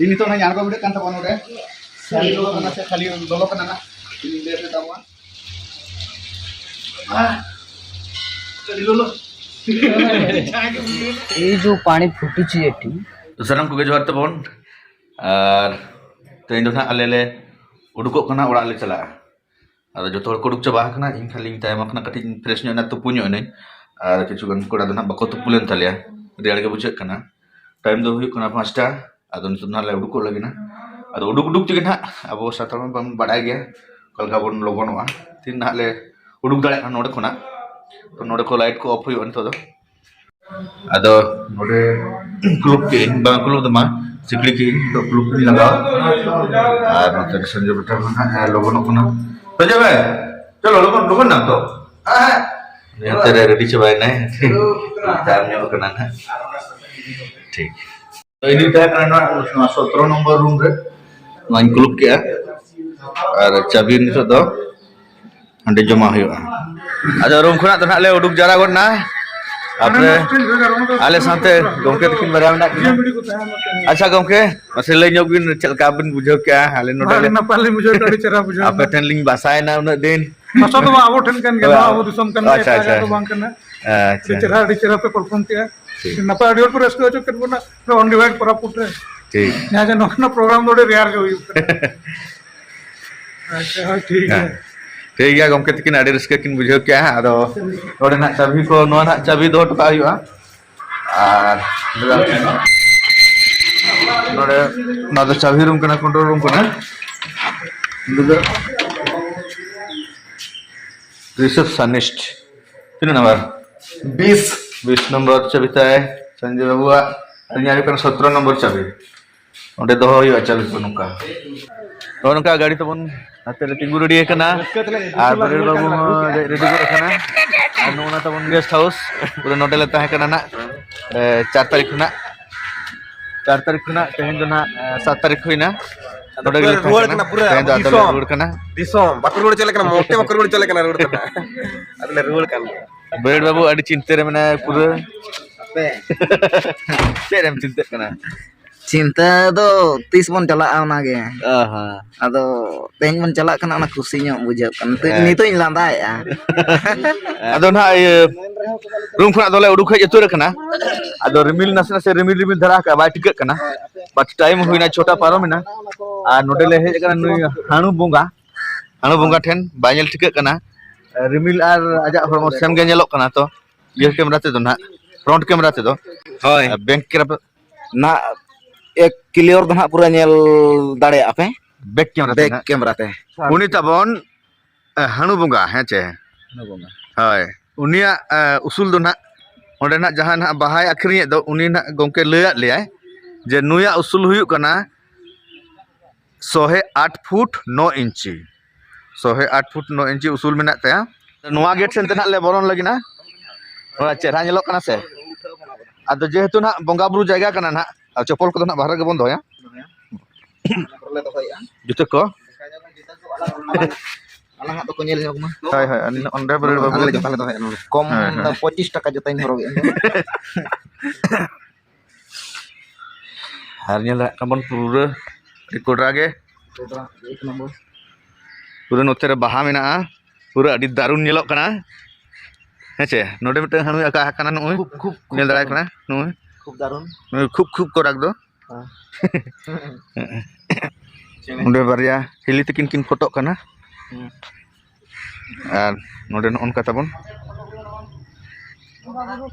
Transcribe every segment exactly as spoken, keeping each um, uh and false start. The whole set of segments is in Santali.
ᱤᱧ ᱱᱤᱛᱚᱜ ᱱᱟᱧ ᱟᱬᱜᱚ ᱵᱤᱰᱟᱹᱜ ᱠᱟᱱ ᱛᱟᱵᱚᱱᱟ ᱱᱚᱰᱮ᱾ ᱠᱷᱟᱹᱞᱤ ᱞᱚᱞᱚ ᱠᱟᱱᱟ ᱥᱮ ᱠᱷᱟᱹᱞᱤ ᱞᱚᱞᱚ ᱠᱟᱱᱟ ᱱᱟᱜ? ᱤᱧ ᱞᱟᱹᱭ ᱟᱯᱮ ᱛᱟᱵᱚᱱᱟ᱾ ᱟᱦ, ᱟᱹᱰᱤ ᱞᱚᱞᱚ᱾ ᱡᱟᱦᱟᱸ ᱜᱮ ᱵᱩᱡᱷᱟᱹᱣ ᱮᱱᱟ᱾ ये जो पानी फूटी चाहिए टी। ᱥᱟᱱᱟᱢ ᱠᱚᱜᱮ ᱡᱚᱦᱟᱨ ᱛᱟᱵᱚᱱ᱾ ᱟᱨ ᱛᱮᱦᱮᱧ ᱫᱚ ᱱᱟᱜ ᱟᱞᱮ ᱞᱮ ᱩᱰᱩᱠᱚᱜ ᱠᱟᱱᱟ, ᱚᱲᱟᱜ ᱞᱮ ᱪᱟᱞᱟᱜᱼᱟ᱾ ᱟᱫᱚ ᱡᱚᱛᱚ ᱦᱚᱲ ᱠᱚ ᱩᱰᱩᱠ ᱪᱟᱵᱟ ᱟᱠᱟᱱᱟ, ᱤᱧ ᱠᱷᱟᱹᱞᱤᱧ ᱛᱟᱭᱚᱢ ᱟᱠᱟᱱᱟ, ᱠᱟᱹᱴᱤᱡ ᱤᱧ fresh ᱧᱚᱜ ᱮᱱᱟ, ᱛᱩᱯᱩ ᱧᱚᱜ ᱮᱱᱟᱹᱧ᱾ ᱟᱨ ᱠᱤᱪᱷᱩ ᱜᱟᱱ ᱠᱚᱲᱟ ᱫᱚ ᱱᱟᱜ ᱵᱟᱠᱚ ᱛᱩᱯᱩ ᱞᱮᱱ ᱛᱟᱞᱮᱭᱟ, ᱨᱮᱭᱟᱲ ᱜᱮ ᱵᱩᱡᱷᱟᱹᱜ ᱠᱟᱱᱟ᱾ Time ᱫᱚ ᱦᱩᱭᱩᱜ ᱠᱟᱱᱟ ᱯᱟᱸᱪᱴᱟ᱾ ᱟᱫᱚ ᱱᱤᱛᱚᱜ ᱱᱟᱜ ᱞᱮ ᱩᱰᱩᱠᱚᱜ ᱞᱟᱹᱜᱤᱫ ᱱᱟ᱾ ᱟᱫᱚ ᱩᱰᱩᱠ ᱩᱰᱩᱠ ᱛᱮᱜᱮ ᱱᱟᱜ ᱟᱵᱚ ᱥᱟᱱᱛᱟᱲ ᱢᱟ ᱵᱚᱱ ᱵᱟᱰᱟᱭ ᱜᱮᱭᱟ ᱚᱠᱟ ᱞᱮᱠᱟ ᱵᱚᱱ ᱞᱚᱜᱚᱱᱚᱜᱼᱟ᱾ ᱛᱤᱱ ᱱᱟᱜ ᱞᱮ ᱩᱰᱩᱠ ᱫᱟᱲᱮᱭᱟᱜ ᱠᱟᱱᱟ ᱱᱚᱰᱮ ᱠᱷᱚᱱᱟᱜ᱾ ᱛᱚ ᱱᱚᱰᱮ ᱠᱚ light ᱠᱚ off ᱦᱩᱭᱩᱜᱼᱟ ᱱᱤᱛᱚᱜ ᱫᱚ᱾ ᱟᱫᱚ ᱱᱚᱰᱮ ᱠᱞᱩᱵ ᱠᱮᱜ ᱟᱹᱧ, ᱵᱟᱝ ᱠᱞᱩᱵ ᱫᱚ ᱵᱟᱝ, ᱥᱤᱠᱲᱤ ᱠᱮᱜ ᱟᱹᱧ, ᱱᱤᱛᱚᱜ ᱠᱞᱩᱵ ᱠᱚᱧ ᱞᱟᱜᱟᱣᱟ᱾ ᱟᱨ ᱱᱚᱛᱮ ᱨᱮ ᱥᱚᱧᱡᱚᱭ ᱵᱮᱴᱟ ᱦᱚᱸ ᱱᱟᱦᱟᱜ ᱮ ᱞᱚᱜᱚᱱᱚᱜ ᱠᱟᱱᱟ᱾ ᱥᱚᱧᱡᱚᱭ ᱵᱷᱟᱭ, ᱪᱚᱞᱚ ᱞᱚᱜᱚᱱ, ᱞᱚᱜᱚᱱ ᱱᱟᱢ ᱛᱚ᱾ ᱦᱮᱸ, ᱦᱮᱸ᱾ ᱱᱚᱛᱮ ᱨᱮ ready ᱪᱟᱵᱟᱭᱮᱱᱟᱭ᱾ ᱛᱟᱭᱚᱢ ᱧᱚᱜ ᱠᱟᱱᱟ ᱱᱟᱦᱟᱜ᱾ ᱴᱷᱤᱠ᱾ ᱛᱚ, ᱤᱧ ᱫᱩᱧ ᱛᱟᱦᱮᱸ ᱠᱟᱱᱟ ᱱᱚᱣᱟ, ᱱᱚᱣᱟ ᱥᱚᱛᱨᱚ ᱱᱚᱢᱵᱚᱨ room ᱨᱮ᱾ ᱱᱚᱣᱟᱧ ᱠᱞᱩᱵ ᱠᱮᱜᱼᱟ᱾ ᱟᱨ ᱪᱟᱵᱤ ᱱᱤᱛᱚᱜ ᱫᱚ ᱦᱟᱸᱰᱮ ᱡᱚᱢᱟ ᱦᱩᱭᱩᱜᱼᱟ᱾ ᱟᱫᱚ room ᱠᱷᱚᱱᱟᱜ ᱫᱚ ᱱᱟᱦᱟᱜ ᱞᱮ ᱩᱰᱩᱠ ᱡᱟᱣᱨᱟ ᱜᱚᱫ ᱱᱟ᱾ ᱛᱟᱯᱚᱨᱮ ᱟᱞᱮ ᱥᱟᱶᱛᱮ ᱜᱚᱢᱠᱮ ᱛᱟᱹᱠᱤᱱ ᱵᱟᱨᱭᱟ ᱢᱮᱱᱟᱜ ᱠᱤᱱᱟ᱾ ᱟᱪᱪᱷᱟ ᱜᱚᱢᱠᱮ, ᱢᱟᱥᱮ ᱞᱟᱹᱭ ᱧᱚᱜ ᱵᱤᱱ, ᱪᱮᱫ ᱞᱮᱠᱟ ᱵᱤᱱ ᱵᱩᱡᱷᱟᱹᱣ ᱠᱮᱜᱼᱟ ᱟᱞᱮ ᱱᱚᱰᱮ ᱟᱹᱰᱤ ᱞᱮ, ᱱᱟᱯᱟᱭ ᱞᱤᱧ ᱵᱩᱡᱷᱟᱹᱣ ᱠᱮᱫᱟ, ᱟᱹᱰᱤ ᱪᱮᱦᱨᱟ ᱵᱩᱡᱷᱟᱹᱣ ᱟᱯᱮ ᱮᱱᱟ᱾ ᱴᱷᱮᱱ ᱞᱤᱧ ᱵᱟᱥᱟᱭᱮᱱᱟ ᱩᱱᱟᱹᱜ ᱫᱤᱱ᱾ ᱵᱟᱥᱟ ᱫᱚ ᱵᱟᱝ, ᱟᱵᱚ ᱴᱷᱮᱱ ᱠᱟᱱ ᱜᱮᱭᱟ, ᱦᱳᱭ, ᱱᱚᱣᱟ ᱟᱵᱚ ᱫᱤᱥᱚᱢ ᱠᱟᱱ ᱜᱮᱭᱟ, ᱟᱪᱪᱷᱟ, ᱮᱴᱟᱜᱟᱜ ᱟᱪᱪᱷᱟ᱾ ᱫᱚ ᱵᱟᱝ ᱠᱟᱱᱟ᱾ ᱟᱪᱪᱷᱟ᱾ ᱟᱹᱰᱤ ᱪᱮᱦᱨᱟ, ᱟᱹᱰᱤ ᱪᱮᱦᱨᱟ ᱯᱮ perform ᱠᱮᱜᱼᱟ᱾ ᱴᱷᱤᱠ᱾ ᱱᱟᱯᱟᱭ, ᱟᱹᱰᱤ ᱦᱚᱲ ᱯᱮ ᱨᱟᱹᱥᱠᱟᱹ ᱦᱚᱪᱚ ᱠᱮᱫ ᱵᱚᱱᱟ᱾ ᱴᱷᱤᱠ᱾ ᱡᱟᱦᱟᱸ ᱡᱮ ᱱᱚᱝᱠᱟᱱᱟᱜ program ᱫᱚ ᱟᱹᱰᱤ rare ᱜᱮ ᱦᱩᱭᱩᱜ ᱠᱟᱱᱟ᱾ ᱟᱪᱪᱷᱟ, ᱦᱳᱭ, ᱴᱷᱤᱠ ᱜᱮᱭᱟ᱾ ᱦᱮᱸ᱾ ᱴᱷᱤᱠ ᱜᱮᱭᱟ ᱜᱚᱢᱠᱮ ᱛᱟᱹᱠᱤᱱ, ᱟᱹᱰᱤ ᱨᱟᱹᱥᱠᱟᱹ ᱠᱤᱱ ᱵᱩᱡᱷᱟᱹᱣ ᱠᱮᱜᱼᱟ᱾ ᱟᱫᱚ ᱱᱚᱰᱮ ᱱᱟᱜ ᱪᱟᱵᱤ ᱠᱚ, ᱱᱚᱣᱟ ᱱᱟᱜ ᱪᱟᱵᱤ ᱫᱚᱦᱚ ᱦᱚᱴᱚ ᱠᱟᱜ ᱦᱩᱭᱩᱜᱼᱟ᱾ ᱟᱨ ᱱᱚᱰᱮ ᱱᱚᱣᱟ ᱫᱚ ᱪᱟᱵᱤ room ᱠᱟᱱᱟ, control room ᱠᱟᱱᱟ᱾ ᱱᱚᱰᱮ ᱫᱚ receptionist ᱛᱤᱱᱟᱹᱜ number? ᱵᱤᱥ᱾ ᱵᱤᱥ number ᱪᱟᱵᱤ ᱛᱟᱭ ᱥᱚᱧᱡᱚᱭ ᱵᱟᱵᱩᱣᱟᱜ, ᱟᱹᱞᱤᱧᱟᱜ ᱦᱩᱭᱩᱜ ᱠᱟᱱᱟ ᱥᱚᱛᱨᱚ number ᱪᱟᱵᱤ᱾ ᱚᱸᱰᱮ ᱫᱚᱦᱚ ᱦᱩᱭᱩᱜᱼᱟ ᱪᱟᱵᱤ ᱠᱚ ᱱᱚᱝᱠᱟ᱾ ᱱᱚᱜᱼᱚ ᱱᱚᱝᱠᱟ ᱜᱟᱹᱰᱤ ᱛᱟᱵᱚᱱ ᱦᱟᱱᱛᱮ ᱨᱮ ᱛᱤᱸᱜᱩ ready ᱟᱠᱟᱱᱟ᱾ ᱟᱨ ᱵᱨᱮᱰ ᱵᱟᱹᱵᱩ ᱦᱚᱸ ᱫᱮᱡ ready ᱜᱚᱫ ᱟᱠᱟᱱᱟ᱾ ᱟᱨ ᱱᱚᱜᱼᱚ ᱱᱟ ᱛᱟᱵᱚᱱ guest house, ᱯᱩᱨᱟᱹ ᱱᱚᱰᱮ ᱞᱮ ᱛᱟᱦᱮᱸ ᱠᱟᱱᱟ ᱱᱟᱜ, ᱮ, ᱪᱟᱨ ᱛᱟᱹᱨᱤᱠᱷ ᱠᱷᱚᱱᱟᱜ᱾ ᱪᱟᱨ ᱛᱟᱹᱨᱤᱠᱷ ᱠᱷᱚᱱᱟᱜ ᱛᱮᱦᱮᱧ ᱫᱚ ᱱᱟᱜ, ᱮ, ᱥᱟᱛ ᱛᱟᱹᱨᱤᱠᱷ ᱦᱩᱭᱱᱟ᱾ ᱟᱫᱚ ᱱᱚᱰᱮ ᱯᱩᱨᱟᱹ ᱜᱮᱞᱮ ᱛᱟᱦᱮᱸ ᱨᱩᱣᱟᱹᱲ ᱠᱟᱱᱟ᱾ ᱠᱟᱱᱟ, ᱯᱩᱨᱟᱹ ᱛᱮᱦᱮᱧ ᱫᱚ ᱟᱫᱚ ᱞᱮ ᱫᱤᱥᱚᱢ᱾ ᱨᱩᱣᱟᱹᱲ ᱠᱟᱱᱟ᱾ ᱫᱤᱥᱚᱢ, ᱵᱟᱠᱚ ᱨᱩᱣᱟᱹᱲ ᱦᱚᱪᱚ ᱞᱮ ᱠᱟᱱᱟ, ᱢᱚᱴᱮ ᱵᱟᱠᱚ ᱨᱩᱣᱟᱹᱲ ᱦᱚᱪᱚ ᱞᱮ ᱠᱟᱱᱟ ᱨᱩᱣᱟᱹᱲ ᱫᱚ ᱱᱟᱜ᱾ ᱟᱫᱚ ᱞᱮ ᱨᱩᱣᱟᱹᱲ ᱠᱟᱱ ᱜᱮᱭᱟ᱾ ᱵᱨᱮᱰ ᱵᱟᱹᱵᱩ ᱟᱹᱰᱤ ᱪᱤᱱᱛᱟᱹ ᱨᱮ ᱢᱮᱱᱟᱭᱟ ᱯᱩᱨᱟᱹ᱾ ᱦᱟᱯᱮ᱾ ᱪᱮᱫ ᱮᱢ ᱪᱤᱱᱛᱟᱹᱜ ᱠᱟᱱᱟ? ᱪᱤᱱᱛᱟᱹ ᱫᱚ ᱛᱤᱥ ᱵᱚᱱ ᱪᱟᱞᱟᱜᱼᱟ, ᱚᱱᱟᱜᱮ᱾ ᱟᱫᱚ ᱛᱮᱦᱮᱧ ᱵᱚᱱ ᱪᱟᱞᱟᱜ ᱠᱟᱱᱟ, ᱚᱱᱟ ᱠᱩᱥᱤ ᱧᱚᱜ ᱵᱩᱡᱷᱟᱹᱜ ᱠᱟᱱᱟ᱾ ᱱᱤᱛᱚᱜ, ᱦᱮᱸ᱾ ᱱᱤᱛᱚᱜ ᱤᱧ ᱞᱟᱸᱫᱟᱭᱮᱫᱼᱟ᱾ ᱟᱫᱚ ᱱᱟᱦᱟᱜ ᱤᱭᱟᱹ ᱨᱩᱢ ᱠᱷᱚᱱᱟᱜ ᱫᱚᱞᱮ ᱩᱰᱩᱠ ᱦᱮᱡ ᱩᱛᱟᱹᱨ ᱟᱠᱟᱱᱟ᱾ ᱟᱫᱚ ᱨᱤᱢᱤᱞ ᱱᱟᱥᱮ ᱱᱟᱥᱮ ᱨᱤᱢᱤᱞ ᱨᱤᱢᱤᱞ ᱫᱷᱟᱨᱟ ᱟᱠᱟᱫᱼᱟ, ᱵᱟᱭ ᱴᱷᱤᱠᱟᱹᱜ ᱠᱟᱱᱟ᱾ ᱵᱟᱴ ᱴᱟᱭᱤᱢ ᱦᱩᱭᱱᱟ, ᱪᱷᱚᱴᱟ ᱯᱟᱨᱚᱢᱮᱱᱟ᱾ ᱟᱨ ᱱᱚᱰᱮ ᱞᱮ ᱦᱮᱡ ᱟᱠᱟᱱᱟ ᱱᱩᱭ ᱦᱟᱹᱬᱩ ᱵᱚᱸᱜᱟ, ᱦᱟᱹᱬᱩ ᱵᱚᱸᱜᱟ ᱴᱷᱮᱱ᱾ ᱵᱟᱭ ᱧᱮᱞ ᱴᱷᱤᱠᱟᱹᱜ ᱠᱟᱱᱟ᱾ ᱨᱤᱢᱤᱞ ᱟᱨ ᱟᱡᱟᱜ ᱦᱚᱲᱢᱚ ᱥᱮᱢ ᱜᱮ ᱧᱮᱞᱚᱜ ᱠᱟᱱᱟ᱾ ᱛᱚ ᱤᱭᱟᱹ ᱠᱮᱢᱮᱨᱟ ᱛᱮᱫᱚ ᱱᱟᱦᱟᱜ, ᱯᱷᱨᱚᱱᱴ ᱠᱮᱢᱮᱨᱟ ᱛᱮᱫᱚ᱾ ᱦᱳᱭ᱾ ᱵᱮᱠ ᱠᱮᱢᱮᱨᱟ ᱱᱟᱜ ᱮᱠ ᱠᱞᱤᱭᱟᱨ ᱫᱚ ᱱᱟᱜ ᱯᱩᱨᱟᱹ ᱧᱮᱞ ᱫᱟᱲᱮᱭᱟᱜᱼᱟ ᱯᱮ᱾ ᱵᱮᱠ ᱠᱮᱢᱮᱨᱟ ᱛᱮ ᱵᱮᱠ ᱱᱟᱜ᱾ ᱠᱮᱢᱮᱨᱟ ᱛᱮ᱾ ᱩᱱᱤ ᱛᱟᱵᱚᱱ, ᱮ, ᱦᱟᱹᱬᱩ ᱵᱚᱸᱜᱟ, ᱦᱮᱸ ᱪᱮ? ᱦᱟᱹᱬᱩ ᱵᱚᱸᱜᱟ᱾ ᱦᱳᱭ᱾ ᱩᱱᱤᱭᱟᱜ, ᱮ, ᱩᱥᱩᱞ ᱫᱚ ᱱᱟᱜ, ᱚᱸᱰᱮ ᱱᱟᱜ ᱡᱟᱦᱟᱸ ᱱᱟᱜ ᱵᱟᱦᱟᱭ ᱟᱹᱠᱷᱨᱤᱧᱮᱫ ᱫᱚ, ᱩᱱᱤ ᱱᱟᱜ ᱜᱚᱢᱠᱮ ᱞᱟᱹᱭᱟᱫ ᱞᱮᱭᱟᱭ ᱡᱮ ᱱᱩᱭᱟᱜ ᱩᱥᱩᱞ ᱦᱩᱭᱩᱜ ᱠᱟᱱᱟ ᱥᱚᱦᱮ ᱟᱴ ᱯᱷᱩᱴ ᱱᱚ ᱤᱧᱪᱤ᱾ ᱥᱚᱦᱮ ᱟᱴ ᱯᱷᱩᱴ ᱱᱚ ᱤᱧᱪᱤ ᱩᱥᱩᱞ ᱢᱮᱱᱟᱜ ᱛᱟᱭᱟ᱾ ᱱᱚᱣᱟ ᱜᱮᱴ ᱥᱮᱱ ᱛᱮ ᱱᱟᱜ ᱞᱮ ᱵᱚᱞᱚᱱ ᱞᱟᱹᱜᱤᱫ ᱱᱟ᱾ ᱱᱚᱣᱟ ᱪᱮᱦᱨᱟ ᱧᱮᱞᱚᱜ ᱠᱟᱱᱟ ᱥᱮ? ᱟᱫᱚ ᱡᱮᱦᱮᱛᱩ ᱱᱟᱜ ᱵᱚᱸᱜᱟ ᱵᱩᱨᱩ ᱡᱟᱭᱜᱟ ᱠᱟᱱᱟ ᱱᱟᱜ, ᱟᱨ ᱪᱚᱯᱚᱞ ᱠᱚᱫᱚ ᱱᱟᱜ ᱵᱟᱦᱨᱮ ᱨᱮᱜᱮ ᱵᱚᱱ ᱫᱚᱦᱚᱭᱟ᱾ ᱡᱩᱛᱟᱹ ᱠᱚ᱾ ᱟᱞᱟᱝᱟᱜ ᱫᱚᱠᱚ ᱧᱮᱞ ᱧᱚᱜ ᱢᱟ᱾ ᱦᱳᱭ, ᱦᱳᱭ, ᱚᱸᱰᱮ ᱵᱟᱹᱨᱟᱹᱲ ᱵᱟᱹᱵᱩ᱾ ᱟᱞᱮ ᱡᱚᱛᱚ ᱞᱮ ᱫᱚᱦᱚᱭᱟ ᱱᱚᱰᱮ᱾ ᱠᱚᱢ ᱦᱳᱭ, ᱦᱳᱭ᱾ ᱫᱚ ᱯᱚᱸᱪᱤᱥ ᱴᱟᱠᱟ ᱡᱩᱛᱟᱹᱧ ᱦᱚᱨᱚᱜᱮᱫᱼᱟ᱾ ᱟᱨ ᱧᱮᱞ ᱫᱟᱲᱮᱭᱟᱜ ᱠᱟᱱᱟ ᱵᱚᱱ ᱯᱩᱨᱟᱹ ᱟᱹᱰᱤ ᱠᱚᱰᱨᱟ ᱜᱮ᱾ ᱮᱠ ᱱᱚᱢᱵᱚᱨ᱾ ᱯᱩᱨᱟᱹ ᱱᱚᱛᱮ ᱨᱮ ᱵᱟᱦᱟ ᱢᱮᱱᱟᱜᱼᱟ, ᱯᱩᱨᱟᱹ ᱟᱹᱰᱤ ᱫᱟᱨᱩᱱ ᱧᱮᱞᱚᱜ ᱠᱟᱱᱟ᱾ ᱦᱮᱸ ᱪᱮ, ᱱᱚᱰᱮ ᱢᱤᱫᱴᱟᱝ ᱦᱟᱹᱬᱩᱭ ᱟᱠᱟ ᱟᱠᱟᱱᱟ, ᱱᱚᱜᱼᱚᱭ ᱠᱷᱩᱵ, ᱠᱷᱩᱵ, ᱧᱮᱞ ᱠᱷᱩᱵ ᱫᱟᱲᱮᱭᱟᱜ ᱫᱟᱨᱩᱱ᱾ ᱠᱟᱱᱟ ᱱᱚᱜᱼᱚᱭ᱾ ᱠᱷᱩᱵ ᱫᱟᱨᱩᱱ᱾ ᱱᱚᱜᱼᱚᱭ ᱠᱷᱩᱵ ᱠᱷᱩᱵ ᱠᱚ ᱨᱟᱜᱽ ᱫᱚ᱾ ᱦᱮᱸ᱾ ᱚᱸᱰᱮ ᱵᱟᱨᱭᱟ ᱦᱤᱞᱤ ᱛᱟᱹᱠᱤᱱ ᱠᱤᱱ ᱯᱷᱳᱴᱳᱜ ᱠᱟᱱᱟ᱾ ᱦᱩᱸ᱾ ᱟᱨ ᱱᱚᱰᱮ ᱱᱚᱜᱼᱚ ᱱᱚᱝᱠᱟ ᱛᱟᱵᱚᱱ᱾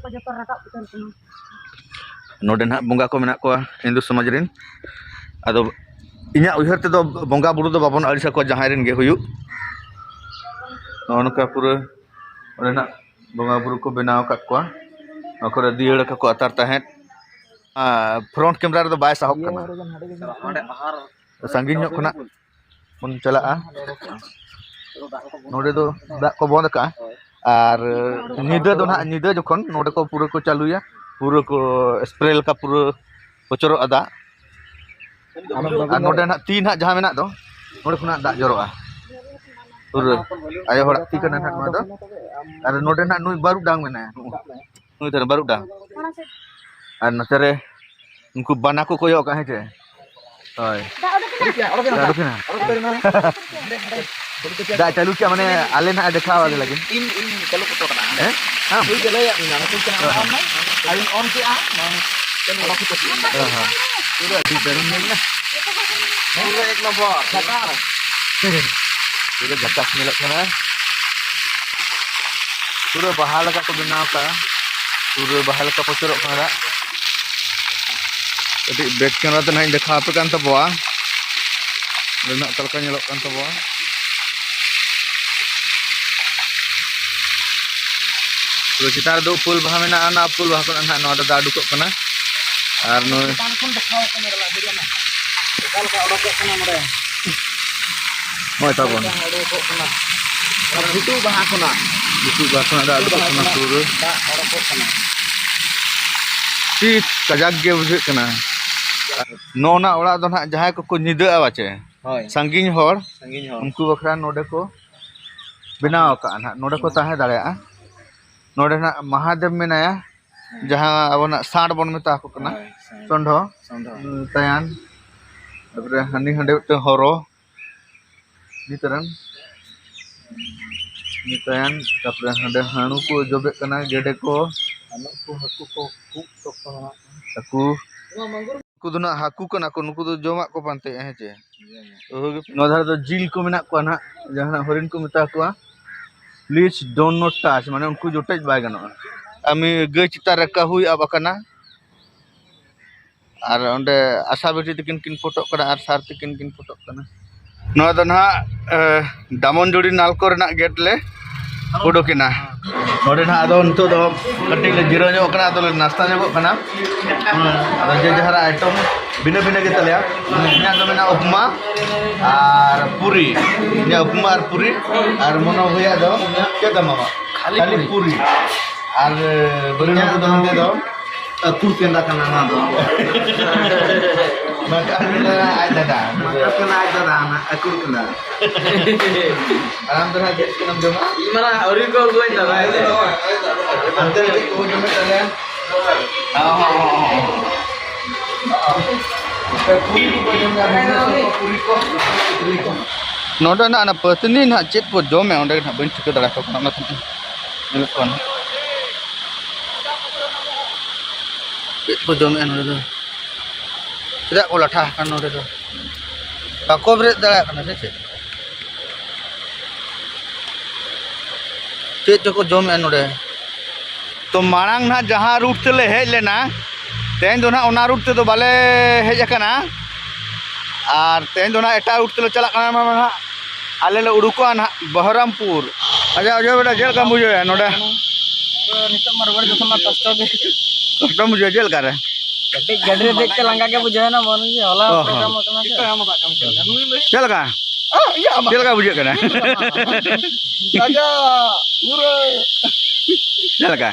ᱱᱚᱰᱮ ᱱᱟᱦᱟᱜ ᱵᱚᱸᱜᱟ ᱠᱚ ᱢᱮᱱᱟᱜ ᱠᱚᱣᱟ ᱦᱤᱱᱫᱩ ᱥᱚᱢᱟᱡᱽ ᱨᱮᱱ᱾ ᱟᱫᱚ ᱤᱧᱟᱹᱜ ᱩᱭᱦᱟᱹᱨ ᱛᱮᱫᱚ ᱵᱚᱸᱜᱟ ᱵᱩᱨᱩ ᱫᱚ ᱵᱟᱵᱚᱱ ᱟᱹᱲᱤᱥ ᱟᱠᱚᱣᱟ, ᱡᱟᱦᱟᱸᱭ ᱨᱮᱱ ᱜᱮ ᱦᱩᱭᱩᱜ᱾ ᱱᱚᱜᱼᱚ ᱱᱚᱝᱠᱟ ᱯᱩᱨᱟᱹ ᱚᱸᱰᱮᱱᱟᱜ ᱵᱚᱸᱜᱟ ᱵᱩᱨᱩ ᱠᱚ ᱵᱮᱱᱟᱣ ᱟᱠᱟᱫ ᱠᱚᱣᱟ᱾ ᱱᱚᱣᱟ ᱠᱚᱨᱮ ᱫᱤᱭᱟᱹᱲᱟ ᱠᱚᱠᱚ ᱟᱛᱟᱨ ᱛᱟᱦᱮᱸᱫ᱾ ᱟᱨ ᱯᱷᱨᱚᱱᱴ ᱠᱮᱢᱮᱨᱟ ᱨᱮᱫᱚ ᱵᱟᱭ ᱥᱟᱦᱚᱵ ᱠᱟᱱᱟ᱾ ᱥᱟᱺᱜᱤᱧ ᱧᱚᱜ ᱠᱷᱚᱱᱟᱜ ᱵᱚᱱ ᱪᱟᱞᱟᱜᱼᱟ᱾ ᱱᱚᱰᱮ ᱫᱚ ᱫᱟᱜ ᱠᱚ ᱵᱚᱱᱫ ᱟᱠᱟᱜᱼᱟ᱾ ᱟᱨ ᱧᱤᱫᱟᱹ ᱫᱚ ᱱᱟᱦᱟᱜ, ᱧᱤᱫᱟᱹ ᱡᱚᱠᱷᱚᱱ ᱱᱚᱰᱮ ᱠᱚ ᱯᱩᱨᱟᱹ ᱠᱚ ᱪᱟᱹᱞᱩᱭᱟ, ᱯᱩᱨᱟᱹ ᱠᱚ ᱥᱯᱨᱮ ᱞᱮᱠᱟ ᱯᱩᱨᱟᱹ ᱵᱚᱪᱚᱨᱚᱜᱼᱟ ᱫᱟᱜ᱾ ᱟᱨ ᱱᱚᱰᱮ ᱱᱟᱦᱟᱜ ᱛᱤ ᱱᱟᱦᱟᱜ ᱡᱟᱦᱟᱸ ᱢᱮᱱᱟᱜ ᱫᱚ, ᱱᱚᱰᱮ ᱠᱷᱚᱱᱟᱜ ᱫᱟᱜ ᱡᱚᱨᱚᱜᱼᱟ᱾ ᱯᱩᱨᱟᱹ ᱟᱭᱳ ᱦᱚᱲᱟᱜ ᱛᱤ ᱠᱟᱱᱟ ᱱᱟᱦᱟᱜ ᱱᱚᱣᱟ ᱫᱚ᱾ ᱟᱨ ᱱᱚᱰᱮ ᱱᱟᱦᱟᱜ ᱱᱩᱭ ᱵᱟᱹᱨᱩᱰᱟᱝ ᱢᱮᱱᱟᱭᱟ, ᱱᱩᱭ ᱛᱟᱦᱮᱱ ᱵᱟᱹᱨᱩᱰᱟᱝ᱾ ᱟᱨ ᱱᱚᱛᱮ ᱨᱮ ᱩᱱᱠᱩ ᱵᱟᱱᱟ ᱠᱚ ᱠᱚᱭᱚᱜ ᱠᱟᱜ, ᱦᱮᱸ ᱪᱮ? ᱦᱳᱭ᱾ ᱫᱟᱜ ᱚᱰᱚᱠ ᱮᱱᱟ? ᱫᱟᱜ ᱚᱰᱚᱠ ᱮᱱᱟ? ᱫᱟᱜ ᱪᱟᱹᱞᱩ ᱠᱮᱜᱼᱟ, ᱢᱟᱱᱮ ᱟᱞᱮ ᱱᱟᱦᱟᱜ ᱫᱮᱠᱷᱟᱣ ᱟᱞᱮ ᱞᱟᱹᱜᱤᱫ᱾ ᱤᱧ, ᱤᱧ ᱪᱟᱹᱞᱩ ᱦᱚᱴᱚ ᱠᱟᱫᱟ᱾ ᱦᱮᱸ? ᱟᱢ? ᱤᱧ ᱪᱟᱹᱞᱩᱭᱟ, ᱤᱧ ᱚᱱᱟ ᱠᱚᱧ ᱪᱟᱞᱟᱜᱼᱟ᱾ ᱦᱮᱸ᱾ ᱟᱢ ᱱᱟ, ᱟᱨᱤᱧ on ᱠᱮᱜᱼᱟ, ᱱᱚᱣᱟ ᱪᱟᱹᱞᱩ ᱚᱰᱚᱠ ᱦᱚᱴᱚ ᱠᱮᱜᱼᱟ᱾ ᱦᱮᱸ, ᱦᱮᱸ᱾ ᱯᱩᱨᱟᱹ ᱟᱹᱰᱤ ᱫᱟᱨᱩᱱ ᱧᱮᱞ ᱢᱮ᱾ ᱯᱩᱨᱟᱹ ᱮᱠ ᱱᱚᱢᱵᱚᱨ, ᱡᱷᱟᱠᱟᱥ᱾ ᱯᱩᱨᱟᱹ ᱡᱷᱟᱠᱟᱥ ᱧᱮᱞᱚᱜ ᱠᱟᱱᱟ᱾ ᱯᱩᱨᱟᱹ ᱵᱟᱦᱟ ᱞᱮᱠᱟ ᱠᱚ ᱵᱮᱱᱟᱣ ᱠᱟᱜᱼᱟ᱾ ᱯᱩᱨᱟᱹ ᱵᱟᱦᱟ ᱞᱮᱠᱟ ᱯᱨᱚᱪᱟᱨᱚᱜ ᱠᱟᱱᱟ ᱫᱟᱜ᱾ ᱠᱟᱹᱴᱤᱡ back camera ᱛᱮ ᱱᱟᱦᱟᱜ ᱤᱧ ᱫᱮᱠᱷᱟᱣ ᱟᱯᱮ ᱠᱟᱱ ᱛᱟᱵᱚᱣᱟ᱾ ᱚᱸᱰᱮ ᱱᱟᱜ ᱚᱠᱟ ᱞᱮᱠᱟ ᱧᱮᱞᱚᱜ ᱠᱟᱱ ᱛᱟᱵᱚᱣᱟ᱾ ᱯᱩᱨᱟᱹ ᱪᱮᱛᱟᱱ ᱨᱮᱫᱚ ᱩᱯᱟᱹᱞ ᱵᱟᱦᱟ ᱢᱮᱱᱟᱜᱼᱟ, ᱚᱱᱟ ᱩᱯᱟᱹᱞ ᱵᱟᱦᱟ ᱠᱷᱚᱱᱟᱜ ᱱᱟᱦᱟᱜ ᱱᱚᱣᱟ ᱫᱚ ᱫᱟᱜ ᱩᱰᱩᱠᱚᱜ ᱠᱟᱱᱟ᱾ ᱟᱨ ᱱᱚᱜᱼᱚᱭ ᱪᱮᱛᱟᱱ ᱠᱷᱚᱱ ᱫᱮᱠᱷᱟᱣ ᱠᱟᱱᱟ, ᱧᱮᱞ ᱟᱹᱰᱤ ᱜᱟᱱ ᱚᱠᱟ ᱞᱮᱠᱟ ᱚᱰᱚᱠᱚᱜ ᱠᱟᱱᱟ ᱱᱚᱰᱮ᱾ ᱱᱚᱜᱼᱚᱭ ᱛᱟᱵᱚᱱ᱾ ᱚᱰᱚᱠᱚᱜ ᱠᱟᱱᱟ᱾ ᱚᱱᱟ ᱵᱷᱩᱴᱩ ᱵᱟᱦᱟ ᱠᱷᱚᱱᱟᱜ᱾ ᱵᱷᱩᱴᱩ ᱵᱟᱦᱟ ᱠᱷᱚᱱᱟᱜ ᱫᱟᱜ ᱩᱰᱩᱠᱚᱜ ᱠᱟᱱᱟ ᱥᱩᱨ ᱨᱮ᱾ ᱫᱟᱜ ᱚᱰᱚᱠᱚᱜ ᱠᱟᱱᱟ᱾ ᱟᱹᱰᱤ ᱠᱟᱡᱟᱠ ᱜᱮ ᱵᱩᱡᱷᱟᱹᱜ ᱠᱟᱱᱟ᱾ ᱱᱚᱜᱼᱚ ᱱᱟ ᱚᱲᱟᱜ ᱫᱚ ᱱᱟᱦᱟᱜ ᱡᱟᱦᱟᱸᱭ ᱠᱚᱠᱚ ᱧᱤᱫᱟᱹᱜᱼᱟ ᱵᱟᱪᱮ, ᱦᱳᱭ᱾ ᱥᱟᱺᱜᱤᱧ ᱦᱚᱲ, ᱥᱟᱺᱜᱤᱧ ᱦᱚᱲ᱾ ᱩᱱᱠᱩ ᱵᱟᱠᱷᱨᱟ ᱱᱚᱰᱮ ᱠᱚ ᱵᱮᱱᱟᱣ ᱟᱠᱟᱫᱼᱟ ᱱᱟᱦᱟᱜ, ᱱᱚᱰᱮ ᱠᱚ ᱛᱟᱦᱮᱸ ᱫᱟᱲᱮᱭᱟᱜᱼᱟ᱾ ᱱᱚᱰᱮ ᱱᱟᱦᱟᱜ ᱢᱟᱦᱟᱫᱮᱵ ᱢᱮᱱᱟᱭᱟ, ᱦᱮᱸ᱾ ᱡᱟᱦᱟᱸ ᱟᱵᱚᱱᱟᱜ ᱥᱟᱸᱰ ᱵᱚᱱ ᱢᱮᱛᱟ ᱟᱠᱚ ᱠᱟᱱᱟ, ᱦᱳᱭ, ᱥᱟᱸᱰ᱾ ᱥᱚᱸᱰᱷᱚ, ᱥᱚᱸᱰᱷᱚ᱾ ᱩᱸ, ᱛᱟᱭᱟᱱ, ᱛᱟᱯᱚᱨᱮ ᱦᱟᱹᱱᱤ ᱦᱟᱸᱰᱮ ᱢᱤᱫᱴᱟᱝ ᱦᱚᱨᱚ, ᱱᱤᱛ ᱨᱮᱱ, ᱱᱤᱛ ᱛᱟᱭᱟᱱ, ᱛᱟᱯᱚᱨᱮ ᱦᱟᱸᱰᱮ ᱦᱟᱹᱬᱩ ᱠᱚ ᱡᱚᱵᱮᱜ ᱠᱟᱱᱟ, ᱜᱮᱰᱮ ᱠᱚ, ᱟᱨ ᱱᱩᱠᱩ ᱦᱟᱹᱠᱩ ᱠᱚ ᱠᱩᱜ ᱠᱚ ᱠᱟᱱᱟ᱾ ᱦᱟᱹᱠᱩ᱾ ᱱᱚᱣᱟ ᱢᱟᱜᱩᱨ ᱱᱩᱠᱩ ᱫᱚ ᱱᱟᱜ ᱦᱟᱹᱠᱩ ᱠᱟᱱᱟ ᱠᱚ, ᱱᱩᱠᱩ ᱫᱚ ᱡᱚᱢᱟᱜ ᱠᱚ ᱯᱟᱱᱛᱮᱭᱮᱫᱼᱟ, ᱦᱮᱸ ᱪᱮ? ᱡᱚᱢᱟᱜ᱾ ᱱᱚᱣᱟ ᱫᱷᱟᱨᱮ ᱫᱚ ᱡᱤᱞ ᱠᱚ ᱢᱮᱱᱟᱜ ᱠᱚᱣᱟ ᱱᱟᱜ, ᱡᱟᱦᱟᱱᱟᱜ ᱦᱚᱨᱤᱱ ᱠᱚ ᱢᱮᱛᱟ ᱠᱚᱣᱟ, please do not touch, ᱢᱟᱱᱮ ᱩᱱᱠᱩ ᱡᱚᱴᱮᱫ ᱵᱟᱭ ᱜᱟᱱᱚᱜᱼᱟ᱾ ᱟᱨ ᱢᱤᱫ ᱜᱟᱹᱭ ᱪᱮᱛᱟᱱ ᱨᱮ ᱠᱟᱹᱦᱩᱭ ᱟᱵ ᱟᱠᱟᱱᱟ, ᱟᱨ ᱚᱸᱰᱮ ᱟᱥᱟ ᱵᱤᱴᱤ ᱛᱟᱹᱠᱤᱱ ᱠᱤᱱ ᱯᱷᱳᱴᱳᱜ ᱠᱟᱱᱟ ᱟᱨ ᱥᱟᱨ ᱛᱟᱹᱠᱤᱱ ᱠᱤᱱ ᱯᱷᱳᱴᱳᱜ ᱠᱟᱱᱟ᱾ ᱱᱚᱣᱟ ᱫᱚ ᱱᱟᱦᱟᱜ, ᱮ, ᱰᱟᱢᱚᱱᱡᱩᱲᱤ ᱱᱟᱞᱠᱚ ᱨᱮᱱᱟᱜ ᱜᱮᱴ ᱞᱮ ᱩᱰᱩᱠ ᱮᱱᱟ᱾ ᱱᱚᱰᱮ ᱱᱟᱦᱟᱜ ᱟᱫᱚ ᱱᱤᱛᱚᱜ ᱫᱚ ᱠᱟᱹᱴᱤᱡ ᱞᱮ ᱡᱤᱨᱟᱹᱣ ᱧᱚᱜ ᱠᱟᱱᱟ, ᱟᱫᱚ ᱞᱮ ᱱᱟᱥᱛᱟ ᱧᱚᱜᱚᱜ ᱠᱟᱱᱟ᱾ ᱦᱩᱸ, ᱟᱫᱚ ᱡᱮ ᱡᱟᱦᱟᱨ item ᱵᱷᱤᱱᱟᱹ ᱵᱷᱤᱱᱟᱹ ᱜᱮ ᱛᱟᱞᱮᱭᱟ᱾ ᱤᱧᱟᱹᱜ ᱫᱚ ᱢᱮᱱᱟᱜᱼᱟ ᱩᱯᱢᱟ ᱟᱨ ᱯᱩᱨᱤ, ᱤᱧᱟᱹᱜ ᱩᱯᱢᱟ ᱟᱨ ᱯᱩᱨᱤ, ᱟᱨ ᱢᱚᱱᱳ ᱵᱷᱟᱹᱭᱟᱜ ᱫᱚ ᱪᱮᱫ ᱛᱟᱢ ᱢᱟᱢᱟ? ᱠᱷᱟᱹᱞᱤ ᱠᱷᱟᱹᱞᱤ ᱯᱩᱨᱤ᱾ ᱯᱩᱨᱤ᱾ ᱟᱨ ᱵᱟᱹᱞᱤ ᱤᱧᱟᱹᱜ ᱵᱟᱹᱵᱩ ᱫᱚ ᱫᱚ ᱱᱚᱰᱮ ᱫᱚ ᱟᱹᱠᱩᱲ ᱠᱮᱸᱫᱟ ᱠᱟᱱᱟ ᱱᱚᱣᱟ ᱫᱚ᱾ ᱢᱟᱠᱟᱲ ᱠᱮᱸᱫᱟ ᱟᱡ ᱫᱟᱫᱟ᱾ ᱢᱟᱠᱟᱲ ᱠᱮᱸᱫᱟ ᱟᱡ ᱫᱟᱫᱟ, ᱚᱱᱟ ᱟᱹᱠᱩᱲ ᱠᱮᱸᱫᱟ᱾ ᱟᱨ ᱟᱢ ᱫᱚ ᱱᱟᱦᱟᱜ ᱪᱮᱫ ᱠᱟᱱᱟᱢ ᱡᱚᱢᱟ? ᱤᱧ ᱢᱟ ᱱᱟᱦᱟᱜ ᱟᱹᱣᱨᱤ ᱠᱚ ᱟᱹᱜᱩᱣᱟᱹᱧ ᱫᱟᱫᱟ, ᱦᱮᱸ ᱥᱮ? ᱟᱢ ᱫᱚ ᱪᱮᱫ ᱠᱚ ᱡᱚᱢᱮᱫ ᱛᱟᱞᱮᱭᱟ? ᱦᱚᱸ, ᱦᱚᱸ, ᱦᱚᱸ, ᱦᱚᱸ᱾ ᱱᱚᱰᱮ ᱱᱟᱜ ᱚᱱᱟ ᱯᱟᱹᱛᱱᱤ ᱱᱟᱜ ᱪᱮᱫ ᱠᱚ ᱡᱚᱢᱮᱫ ᱚᱸᱰᱮ ᱱᱟᱜ ᱵᱟᱹᱧ ᱴᱷᱤᱠᱟᱹ ᱫᱟᱲᱮᱭᱟᱠᱚ ᱠᱟᱱᱟ, ᱚᱱᱟ ᱛᱮ ᱧᱮᱞᱚᱜ ᱠᱟᱱᱟ᱾ ᱪᱮᱫ ᱠᱚ ᱡᱚᱢᱮᱫᱼᱟ ᱱᱚᱰᱮ ᱫᱚ? ᱪᱮᱫᱟᱜ ᱠᱚ ᱞᱟᱴᱷᱟ ᱟᱠᱟᱱ ᱱᱚᱰᱮ ᱫᱚ? ᱵᱟᱠᱚ ᱵᱮᱨᱮᱫ ᱫᱟᱲᱮᱭᱟᱜ ᱠᱟᱱᱟ ᱥᱮ ᱪᱮᱫ? ᱪᱮᱫ ᱪᱚᱠᱚ ᱡᱚᱢᱮᱫᱼᱟ ᱱᱚᱰᱮ? ᱛᱚ, ᱢᱟᱲᱟᱝ ᱱᱟᱦᱟᱜ ᱡᱟᱦᱟᱸ ᱨᱩᱴ ᱛᱮᱞᱮ ᱦᱮᱡ ᱞᱮᱱᱟ, ᱛᱮᱦᱮᱧ ᱫᱚ ᱱᱟᱦᱟᱜ ᱚᱱᱟ ᱨᱩᱴ ᱛᱮᱫᱚ ᱵᱟᱞᱮ ᱦᱮᱡ ᱟᱠᱟᱱᱟ, ᱟᱨ ᱛᱮᱦᱮᱧ ᱫᱚ ᱱᱟᱦᱟᱜ ᱮᱴᱟᱜ ᱨᱩᱴ ᱛᱮᱞᱮ ᱪᱟᱞᱟᱜ ᱠᱟᱱᱟ᱾ ᱱᱟᱦᱟᱜ ᱟᱞᱮ ᱞᱮ ᱩᱰᱩᱠᱚᱜᱼᱟ ᱱᱟᱦᱟᱜ ᱵᱚᱦᱚᱨᱟᱢᱯᱩᱨ᱾ ᱟᱪᱪᱷᱟ, ᱚᱡᱚᱭ ᱵᱮᱴᱟ, ᱪᱮᱫ ᱞᱮᱠᱟᱢ ᱵᱩᱡᱷᱟᱹᱣᱮᱫᱼᱟ ᱱᱚᱰᱮ? ᱱᱤᱛᱚᱜ ᱢᱟ ᱨᱩᱣᱟᱹᱲ ᱡᱚᱠᱷᱚᱱ ᱢᱟ ᱠᱚᱥᱴᱚ ᱜᱮ᱾ ᱠᱚᱥᱴᱚᱢ ᱵᱩᱡᱷᱟᱹᱣᱟ ᱪᱮᱫ ᱞᱮᱠᱟ ᱨᱮ? ᱠᱟᱹᱴᱤᱡ ᱜᱟᱹᱰᱤ ᱨᱮ ᱫᱮᱡ ᱛᱮ ᱞᱟᱸᱜᱟ ᱜᱮ ᱵᱩᱡᱷᱟᱹᱣ ᱮᱱᱟ, ᱢᱚᱱ ᱜᱮ ᱦᱚᱞᱟ ᱚ ᱦᱚᱸ᱾ ᱯᱨᱳᱜᱨᱟᱢ ᱟᱠᱟᱱᱟ ᱥᱮ᱾ ᱪᱮᱫ ᱞᱮᱠᱟ? ᱪᱮᱫ ᱞᱮᱠᱟ ᱵᱩᱡᱷᱟᱹᱜ ᱠᱟᱱᱟ? ᱨᱟᱡᱟ, ᱯᱩᱨᱟᱹ᱾ ᱪᱮᱫ ᱞᱮᱠᱟ?